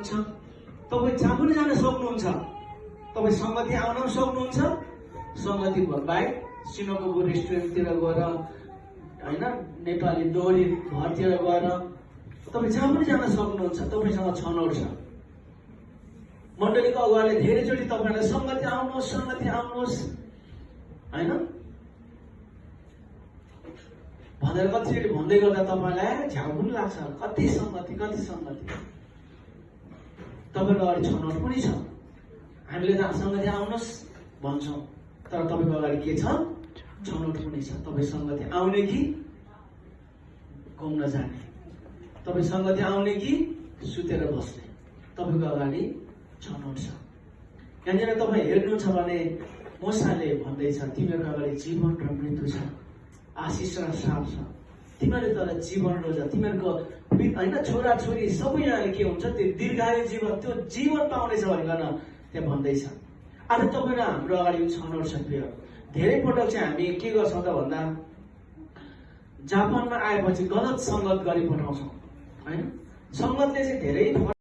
सक्नुहुन्छ, तपाईँ जहाँ पनि जान सक्नुहुन्छ, तपाईँ सङ्गति आउन पनि सक्नुहुन्छ। सङ्गति बाहेक सिनोको रेस्टुरेन्टतिर गएर होइन, नेपाली डोरी घरतिर गएर तपाईँ जहाँ पनि जान सक्नुहुन्छ। तपाईँसँग छनौट छ। मण्डलीको अगुवाले धेरैचोटि तपाईँलाई सङ्गति आउनुहोस् होइन भनेर कतिचोटि भन्दै गर्दा तपाईँलाई झ्याउ पनि लाग्छ। कति सङ्गति तपाईँको अगाडि छनौट पनि छ। हामीले जहाँ सङ्गति आउनुहोस् भन्छौँ, तर तपाईँको अगाडि के छ? छनौट पनि छ। तपाईँ सङ्गति आउने कि घुम्न जाने, तपाईँ सङ्गति आउने कि सुतेर बस्ने, तपाईँको अगाडि छनौट छ। यहाँनिर तपाईँ हेर्नुहुन्छ भने मोसाले भन्दैछ, तिमीहरूको अगाडि जीवन र मृत्यु छ, आशिष र श्राप छ। तिमीहरूले तर जीवन रोज, तिमीहरूको होइन छोराछोरी सबैजनाले के हुन्छ, त्यो दीर्घायु जीवन, त्यो जीवन पाउनेछ भनिकन त्यहाँ भन्दैछ। आज तपाईँ र हाम्रो अगाडि छनौट छ। प्रिय, धेरै पटक चाहिँ हामी के गर्छौँ त भन्दा जापानमा आएपछि गलत सङ्गत गरी पठाउँछौँ होइन। सङ्गतले चाहिँ धेरै